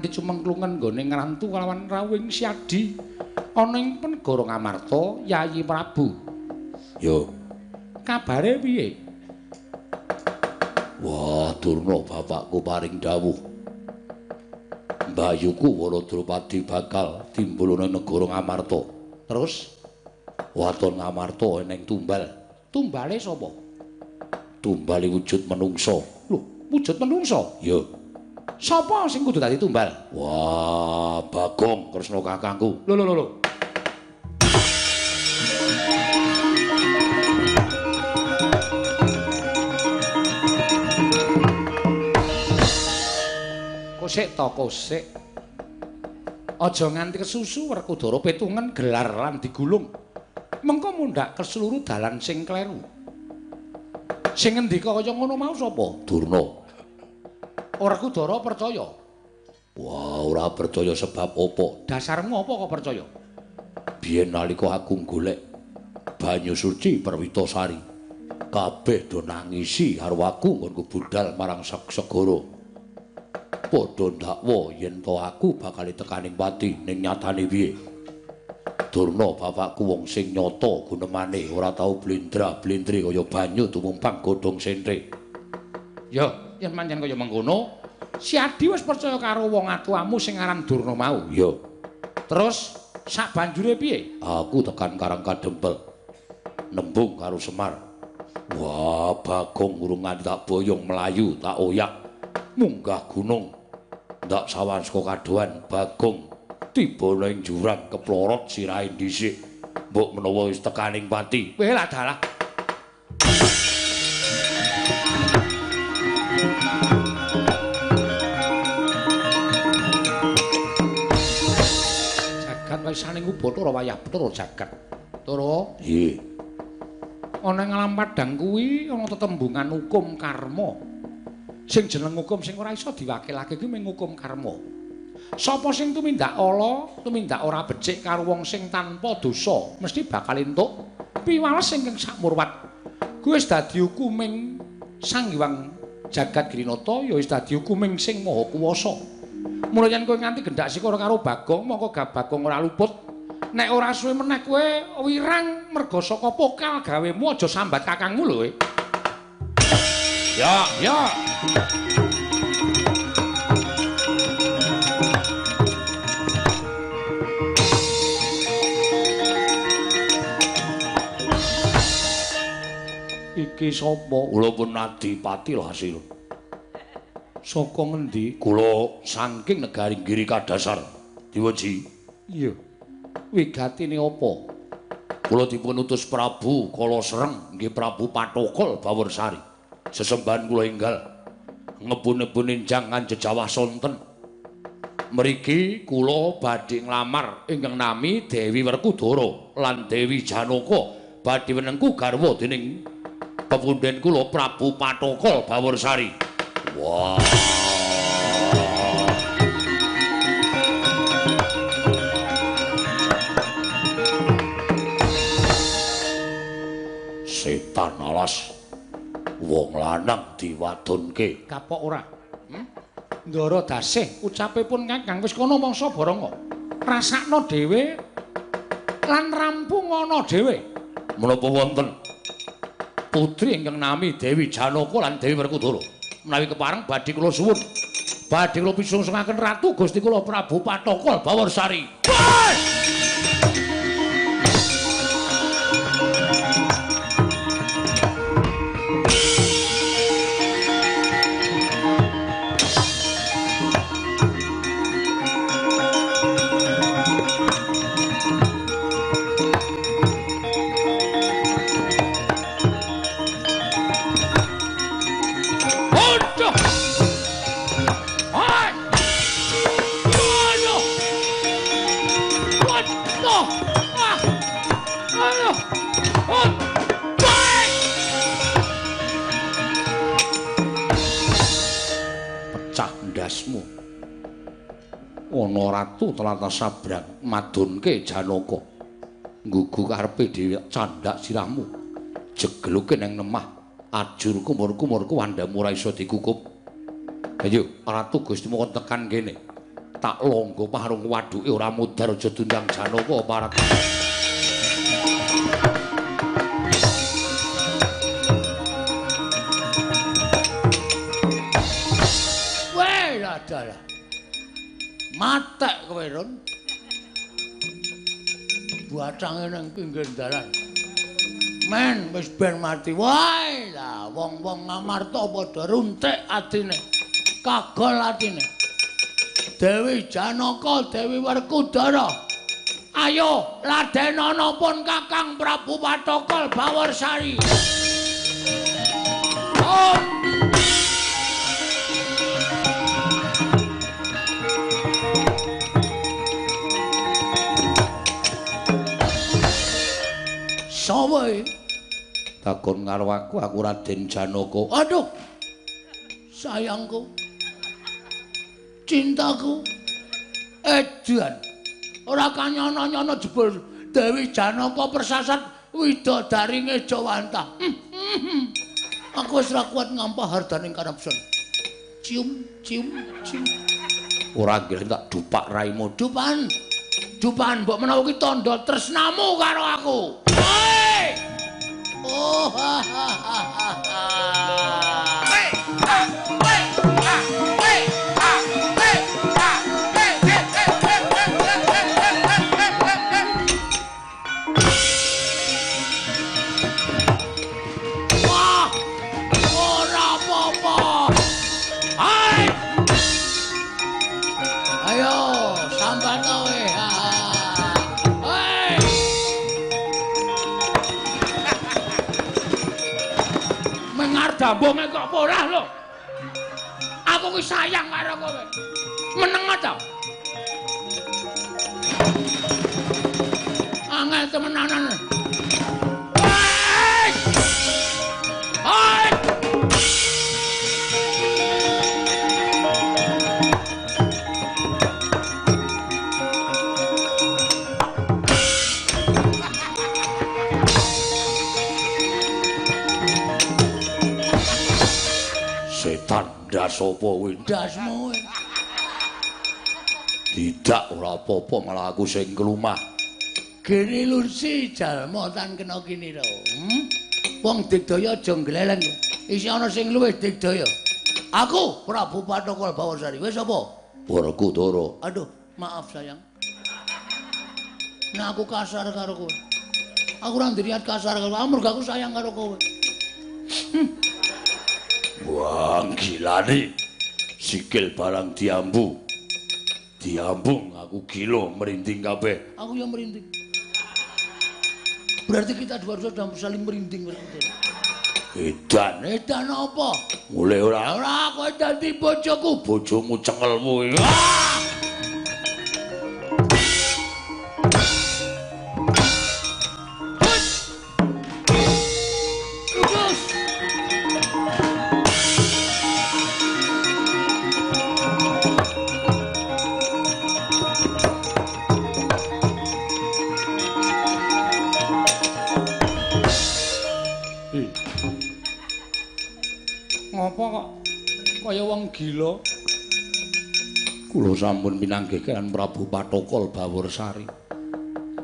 nganti cumengklungen nggone ngrantu kalawan rawuhing Siadi ana ing Negara Ngamarta Yayi Prabu. Yo. Kabare piye? Wah, Durna bapakku paring dawuh. Mbayuku Waladropadi bakal timbul ana negara Ngamarta. Terus waton Ngamarta eneng tumbal. Tumbale sapa? Tumbale wujud menungsa. Lho, wujud menungsa? Ya. Sapa sing kudu dadi tumbal? Wah, Bagong Kresna kakangku. Lho lho lho. Kosek to kosek. Aja nganti kesusu Werkudara petungen gelar lan digulung. Mengko mundhak keseluruh dalan sing kleru. Sing ngendika kaya ngono mau sapa? Durna. Werkudara percaya? Wah, ora percaya sebab apa? Dasarmu apa kok percaya? Biyen nalika aku golek banyu suci Perwitasari, kabeh do nangisi karo aku nggonku budhal marang segara. Padha ndakwa yen to aku bakal tekaning pati ning nyatane piye? Durna bapakku wong sing nyata gunemane ora tau blendra-blendre kaya banyu tumumpang godhong sentre. Ya, yen pancen kaya mengkono, Siadi wis percaya karo wong atuamu sing aran Durna mau. Ya. Terus sak banjure piye? Aku tekan Karang Kadempel. Nembung karo Semar. Wah, Bagong urung nganti tak boyong mlayu, tak oyak. Munggah gunung. Ndak sawan saka kadohan Bagong tiba ning jurang keplorot sirahe dhisik. Mbok menawa wis tekaning pati. Weh lah dalah. Jagat wisaning Ubathara wayah Bathara jagat. Tara. Nggih. Ana ing alam padhang kuwi ana tetembungan hukum karma. Sing jeneng hukum sing ora iso diwakilake kuwi mung hukum karma. Sapa sing tumindak ala, tumindak ora becik karo wong sing tanpa dosa, mesti bakal entuk piwales ingkang sakmurwat. Kuwi wis dadi hukuming Sang Hyang Jagat Girinata, ya wis dadi hukuming sing Maha Kuwasa. Mula yen kowe nganti gendak sikara karo Bagong, mongko Bagong ora luput. Nek ora suwe meneh kowe wirang merga saka pokal gawemu aja sambat kakangmu lho kowe. Ya, ya. Iki sapa? Kula pun Adipati Lasil. Saka ngendi? Kula saking negari Giri Kadasar. Diweji. Iya. Wigatine apa? Kula dipun utus Prabu Kalasereng nggih Prabu Pathokol Bawarsari. Sesembahan kula enggal ngebun-nebun enjang anjejawah sonten. Mriki kula badhe nglamar ingkang nami Dewi Werkudara lan Dewi Janaka badhe wenengku garwa dening pepundhen kula Prabu Pathokol Bawarsari. Wah. Setan alas. Wong lanang diwadonke. Kapok ora? Ndara dasih ucape pun Kakang wis kono mangsa baranga. Rasakno dhewe lan rampung ana dhewe. Menapa wonten putri ingkang nami Dewi Janaka lan Dewi Werkudara? Menawi kepareng badhe kula suwun. Badhe kula pisungsungaken Ratu Gusti kula Prabu Pathokol Bawarsari. Pecah ndasmu. Ana ratu tlatah sabrang madunke Janaka. Nggugu karepe dhewe candhak sirahmu. Jegeluke nang lemah. Ajur kumur-kumurku wandamu ora iso dikukup. Ayo, Ratu Gustimu kon tekan kene. Tak longgo parung waduke ora mudhar aja dundang Janaka parek. Weh, adalah. Matek kowe, Run. Bacange nang pinggir dalan. Men wis ben mati wae. Lah wong-wong Ngamarta padha runtik atine. Kagol atine. Dewi Janaka, Dewi Werkudara. Ayo ladenana pun Kakang Prabu Pathokol Bawarsari. Om. Sapa iki? Takon karo aku, aku Raden Janaka. Aduh. Sayangku. Cintaku. Edan. Ora kanyono-nyono jebul Dewi Janaka persasat widodari Ngejawantah. Aku wis ora kuat ngampah hardaning kanepsen. Cium, cium, cium. Ora nggih tak dupak raimu. Dupan. Dupan mbok menawa ki tandha tresnamu karo aku. Hei! Oh ha ha ha ha. Hei! Ha! Hei! Ha! Hei! Ha! Hei! Ha! Hei! Hei! Hei! Hei! Hei! Hei! Wah! Ora apa-apa. Hai! Ayo, sambat kowe. Hei! Mengar dambonge kok ora lho. Aku ki sayang karo kowe. Meneng ta? Angel temenanan. Hei! Hei! Setan ndas apa kuwi? Ndasmu kowe. Tidak, ora apa-apa, malah aku sing klumah. Gene lunsi jalma tan kena kinira. Wong digdaya aja gleleng. Isih ana sing luwih digdaya. Aku Prabu Pathokol Bawarsari. Wis apa? Werkudara. Aduh, maaf sayang. Nah aku kasar karo kowe. Aku ora ndiriat kasar karo kowe, mergo aku sayang karo kowe. Wah, gilane. Sikil barang diambu. Diambung aku gila merinding kabeh. Aku yang merinding. Berarti kita dua sudah saling merinding. Edan, edan apa? Mulih ora? Ora, kowe dadi bojoku. Bojomu cengelmu. Ah! Ngopo kok kaya wong gila? Kula sampun pinanggih kaliyan Prabu Pathokol Bawarsari.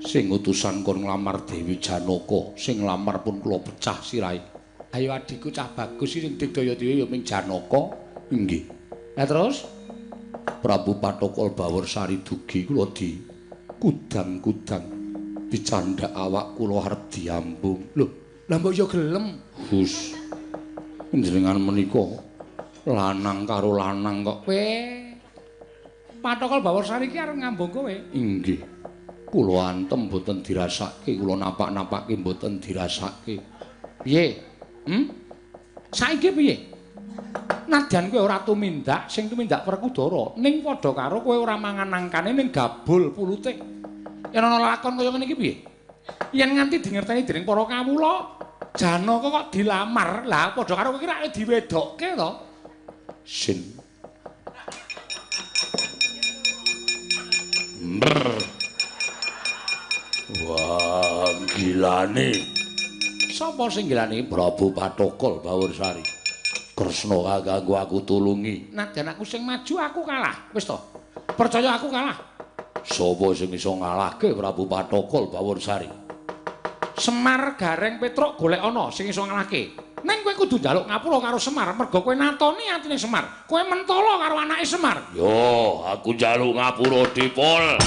Sing utusan kon nglamar Dewi Janaka, sing nglamar pun kula pecah sirahe. Ayo adikku cah bagus sing digdaya dhewe ya ming Janaka. Nggih. Lah terus Prabu Pathokol Bawarsari dugi kula di kudang-kudang dicandhak awak kula arep diambung. Lho, lah mbok ya gelem. Hus. Panjenengan menika lanang karo lanang kok. Kowe Pathokol Bawarsari iki arep ngambung kowe. Inggih. Kula antem mboten dirasake, kula napak-napake mboten dirasake. Piye? Saiki piye? Nadyan kowe ora tumindak, sing tumindak Werkudara, ning padha karo kowe ora mangan angkane ning gabul pulute. Yen ana lakon kaya ngene iki piye? Yen nganti dingerteni dening para kawula, Janaka kok dilamar, lah padha karo kowe iki rak diwedokke to. Sin. Brr. Wah, gilane. Sapa sing gilane? Prabu Pathokol Bawarsari. Kresna kanggo aku tulungi. Nadyan aku sing maju aku kalah. Wis to. Percaya aku kalah. Sapa sing iso ngalahke Prabu Pathokol Baworsari? Semar Gareng Petruk golek ana sing iso ngalahke. Ning kowe kudu njaluk ngapura karo Semar merga kowe natoni atine Semar. Kowe mentala karo anake Semar. Yo, aku njaluk ngapura Dipol.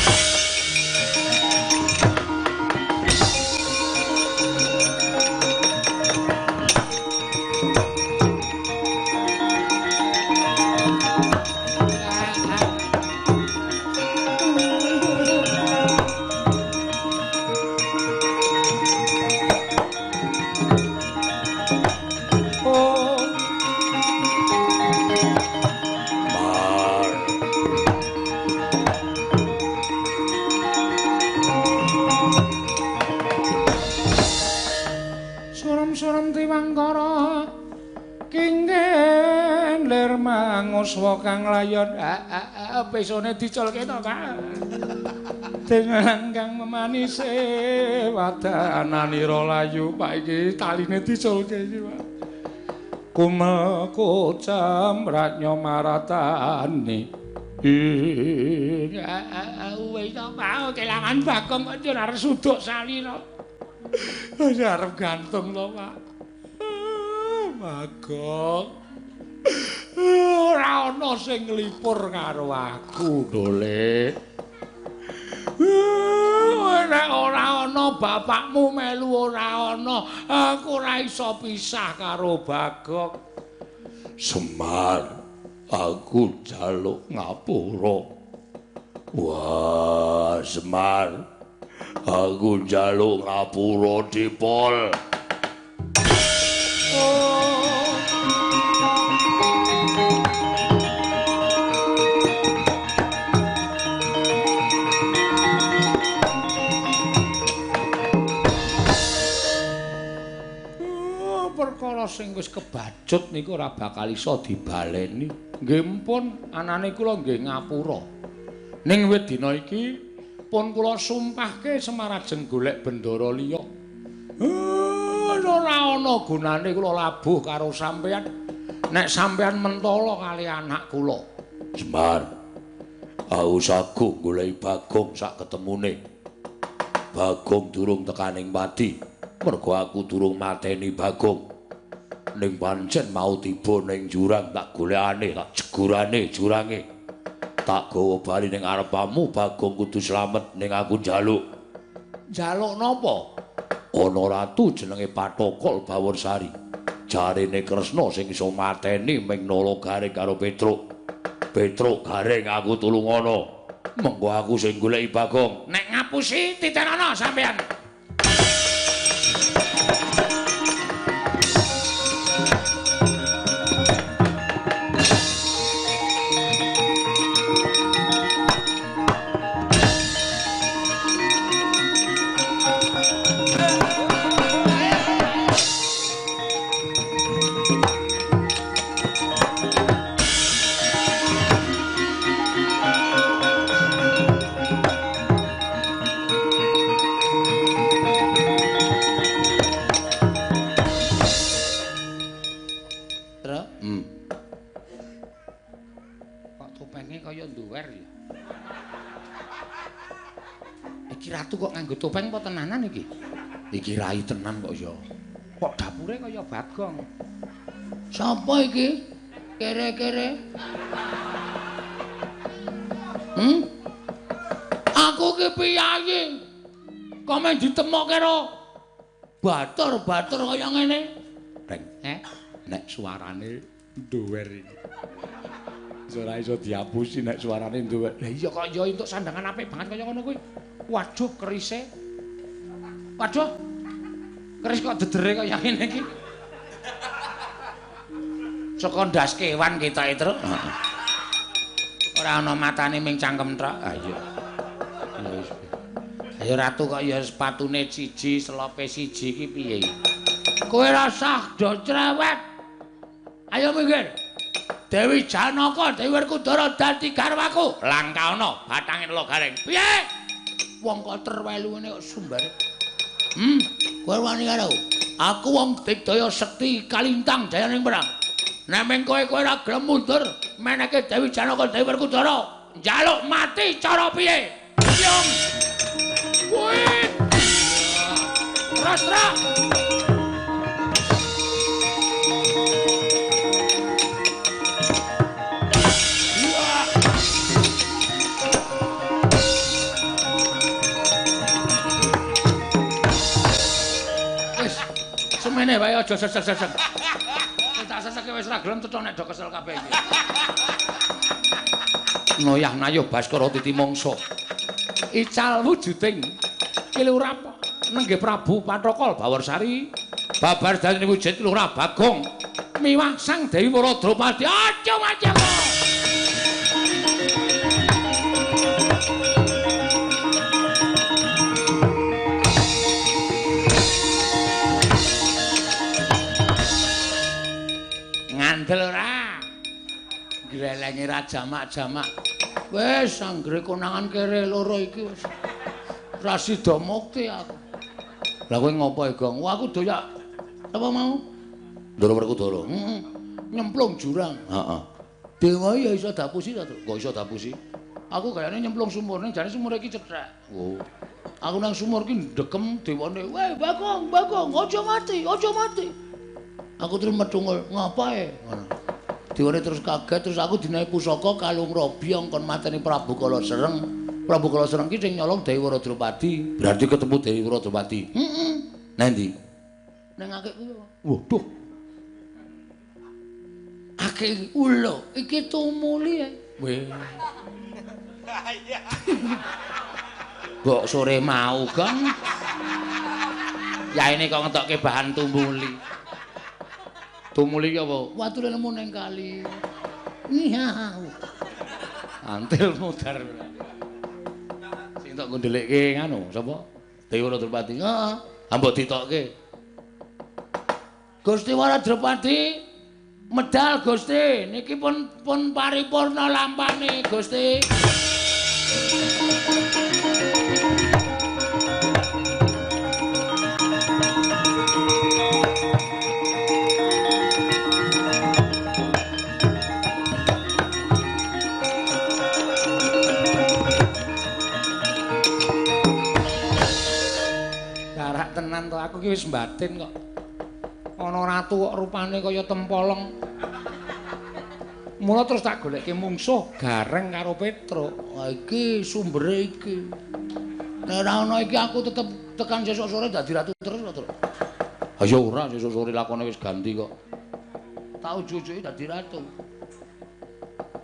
Manguswa kang layon pesone diculke to Pak. Dengan kang memanise wadananira layu Pak iki taline diculke iki Pak. Kumel kocam ratnya maratani. Wis to Pak kelangan Bagong kok ora arep suduk salira. Wis arep gantung to Pak. Bagong ora ana sing nglipur karo aku, Dole. Nek ora ana bapakmu melu ora ana, aku ora iso pisah karo Bagong. Semar, aku njaluk ngapura. Wah, Semar, aku njaluk ngapura Dipol. Perkara sing wis kebacut niku ora bakal iso dibaleni. Nggih mpun, anane kula nggih ngapura. Ning wit dina iki pun kula sumpahke Semar ajeng golek bendara liya. Ora ana gunane kula labuh karo sampeyan nek sampeyan mentala kali anak kula. Semar, aku sagung goleki Bagong sak ketemune. Bagong durung tekaning pati. Mergo aku durung mateni Bagong. Ning pancen mau tiba ning jurang tak golekane, tak jegurane jurange. Tak gawa bali ning arepamu, Bagong kudu slamet ning aku njaluk. Njaluk napa? Ana ratu jenenge Pathokol Baworsari. Jarene Kresna sing iso mateni ming Nala Gareng karo Petruk. Petruk Gareng aku tulungono. Mengko aku sing goleki Bagong. Nek ngapusi titenono sampeyan. Kok nganggo topeng apa tenanan iki? Iki rai tenan kok ya. Kok dapure kaya Bagong. Sapa iki? Kere-kere. Aku ki piyayi. Kok men ditemokke karo batur-batur kaya ngene? Reng. Nek suarane nduwer iki. Ora iso diapusi nek suarane nduwer. Lah iya kok ya entuk sandangan apik banget kaya ngono kuwi. Waduh kerise. Waduh. Keris kok dedere kaya ngene iki. Saka ndas kewan ketoke, Truk. Ora ana matane ming cangkem truk. Ha iya. Ya wis. Ayo ratu kok ya sepatune siji, selope siji iki piye? Kowe rasah do cerewet. Ayo minggir. Dewi Janaka, Dewi Werkudara dadi garwaku. Langka ana bathange Nala Gareng. Piye? Wong kok terwelu ngene kok sumbare. Kowe wani karo aku wong digdaya sekti kalintang jayaning perang. Nek meng kowe kowe ora gelem mundur, meneke Dewi Janaka Dewi Werkudara. Njaluk mati cara piye? Yung. Kuwi. Terus, terus. Semene wae aja sesek-sesek. Tak seseke wis ra gelem cetha nek do kesel kabeh iki. Noyah nayuh Baskara titi mangsa. Ical wujuding Kilurah nenggih Prabu Pathokol Bawarsari. Babar dadi wujud Lurah Bagong miwah Sang Dewi Waradropati. Aja aja. Ngandel ora. Glelenge ra jamak-jamak. Wis anggere konangan kere loro iki wis. Ra sida mukti aku. Lah kowe ngopo, Gong? Wah, aku doyak apa mau? Ndara Werkudara. Heeh. Nyemplung jurang. Heeh. Dewa ya iso dapusi ta, Tru? Kok iso dapusi? Aku kayane nyemplung sumur ning jane sumur iki cethek. Oh. Aku nang sumur ki ndekem dewane. Weh, Bagong, Bagong, aja mati, aja mati. Aku terus metungul, ngapae? Ngono. Dewane terus kaget, terus aku dinehi pusaka kalung robi angkon mateni Prabu Kala Sereng. Prabu Kala Sereng ki sing nyolong Dewi Waradropati. Berarti ketemu Dewi Waradropati. Heeh. Nang ndi? Nang akeh kuwi. Waduh. Akeh ulo, iki tumuli e. Weh. Mbok sore mau, Gong. Yaene kok ngetokke bahan tumuli. Tumuli ki apa? Wature nemu ning kali. Iya. Antil mudar. Sing tok ngundelikke nganu sapa? Dewi Waradropati. Heeh. Ha mbok ditokke. Gusti Waradropati medal Gusti, niki pun paripurna lampane Gusti. Darak tenan to, aku ki wis mbatin kok. Ana ratu kok rupane kaya tempolong. Mula terus tak golekke mungsuh Gareng karo Petruk. Wah iki sumbere iki. Nek ora ana iki aku tetep tekan sesuk sore dadi ratu terus kok, Truk. Ha ya ora, sesuk sore lakone wis ganti kok. Tak ujuk-ujuke dadi ratu.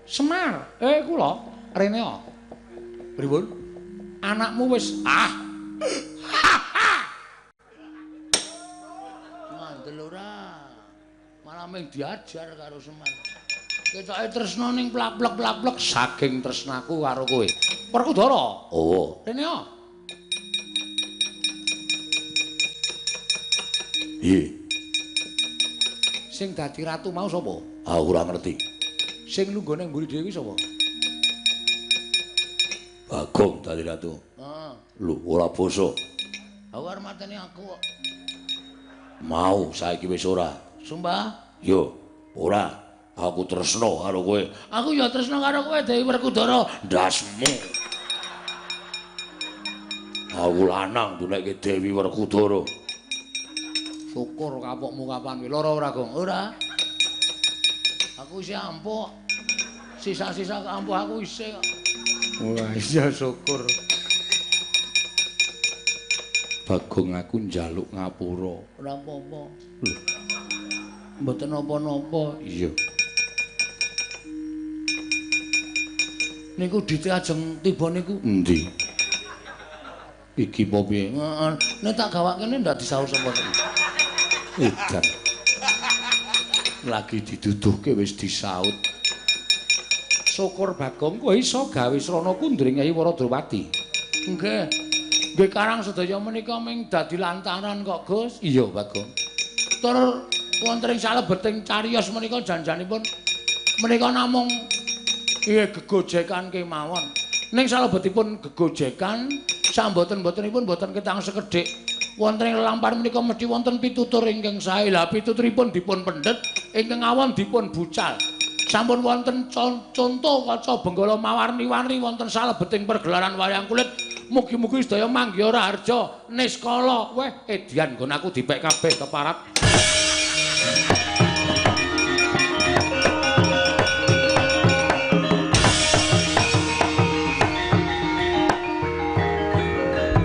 Semar, kula rene kok. Pripun? Anakmu wis ah. Ngandel ora. Malah mung diajar karo Semar. Ketoke tresna ning plak-plek-plak-plek saking tresnaku karo kowe. Werkudara. Oh. Rene kok. Piye? Sing dadi ratu mau sapa? Aku ora ngerti. Sing lungguh ning mburi dhewe sapa? Bagong dadi ratu. Heeh. Lho, ora basa. Aku arep mateni aku kok. Mau saiki wis ora. Sumpah? Yo, ora. Aku tresna karo kowe. Aku ya tresna karo kowe Dewi Werkudara. Ndasmu. Aku lanang dunekke Dewi Werkudara. Syukur kapokmu kapan kuwi. Lara ora, Gong? Ora. Aku isih ampuh. Sisa-sisa ampuh aku isih kok. Wah, iya syukur. Bagong aku njaluk ngapura. Ora apa-apa. Lho. Mboten napa-napa. Iya. Niku dite ajeng tiba niku. Endi? Iki apa piye? Heeh. Nek tak gawakene ndak disaur sapa iki. Edan. Lagi diduduhke wis disaut. Syukur Bagong kowe iso gawe srana kundring Kyai Waradropati. Nggih. Nggih karang sedaya menika ming dadi lantaran kok, Gus. Iya, Bagong. Tur wonten ing salebeting cariyos menika janjanipun menika namung iya gegojekan kemawon. Ning salebetipun gegojekan samboten-botenipun boten ketang sekedhik. Wonten ing lelampahan menika mesti wonten pitutur ingkang sae. Lah pituturipun dipun pendhet, ingkang awon dipun bucal. Sampun wonten conto kaca Benggala mawarni-warni wonten salebeting pergelaran wayang kulit. Mugi-mugi sedaya manggiha raharja niskala. Weh, edian nggon aku dipek kabeh keparat.